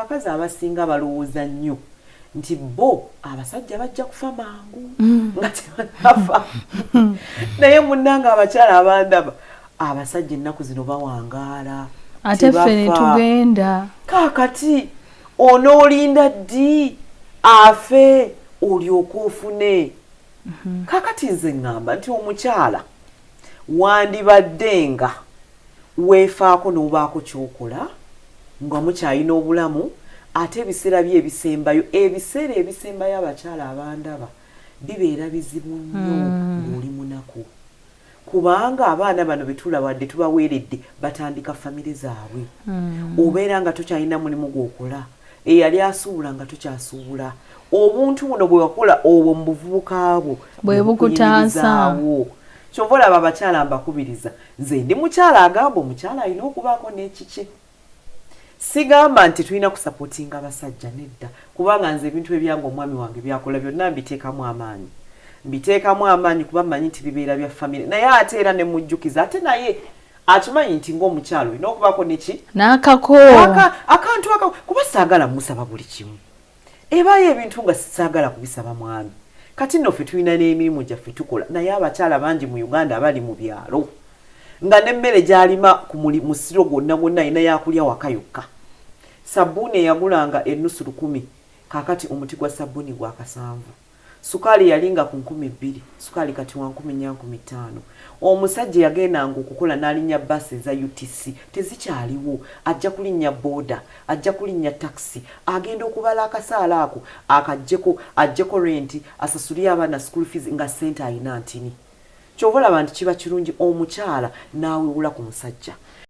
Abakazi abasinga balowooza nnyo nti bo abasajja bajja kufa mangu nga tebanafa. Naye munnange abakyala abandaba, abasajja ennaku zino bawangaala. Ate ffe ne tugenda. Kaakati onoolinda ddi afe olyoke ofune? Kaakati nze ŋŋamba nti omukyala wandibadde nga weefaako n'obaako ky'okola nga mukyalina obulamu, ate ebiseera bye ebisembayo, ebiseera ebisembayo, abakyala abandaba, bibeera bizibu nnyo ng'oli munaku, kubanga abaana bano betulawadde tubaweeredde batandika famire zaabwe. Obeera nga tokyalina mulimu gw'okola, eyali asuubula nga tokyasuubula. Obuntu buno bwe wakola obwo mu buvubuka bwo bwe bukutaasa. Bukuyimirizaawo. Kyova olaba abakyala mbakubiriza. Nze ndi mukyala agamba omukyala alina okubaako n'ekikye. Sigamba nti tulina kusupportinga abasajja, nedda, kubanga nze ebintu ebyange omwami wange byakola byonna mbiteekamu amaanyi, mbiteekamu amaanyi kuba mmanyi nti bibeera bya famire. Naye ate era ne mujjukiza, ate naye akimanyi nti ng'omukyala olina okubaako neki n'akako. Akantu aka, kuba saagala musaba buli kimu. Ebaayo ebintu nga saagala kubisaba mwami. Kati nno ffe tulina n'emirimu gyaffe tukola, naye abakyala bangi mu Uganda abali mu byalo nga n'emmere gy'alima ku musiro gwonna gwonna alina yakulya waka yokka. Sabbuuni eyagulanga enusu 1000, kaakati omuti gwa sabbuuni gwa 7. Sukaali yalinga ku 2000, sukaali kati wa 4000, 5000. Omusajja yagendanga okukola n'alinnya baasi eza UTC, tezikyaliwo, ajja kulinnya booda, ajja kulinnya takisi. Agenda okubala akasaala ako akaggyeko, aggyeko renti, asasulire abaana school fees, nga ssente ayina ntini. Kyova olaba nti kiba kirungi omukyala n'awewula ku musajja.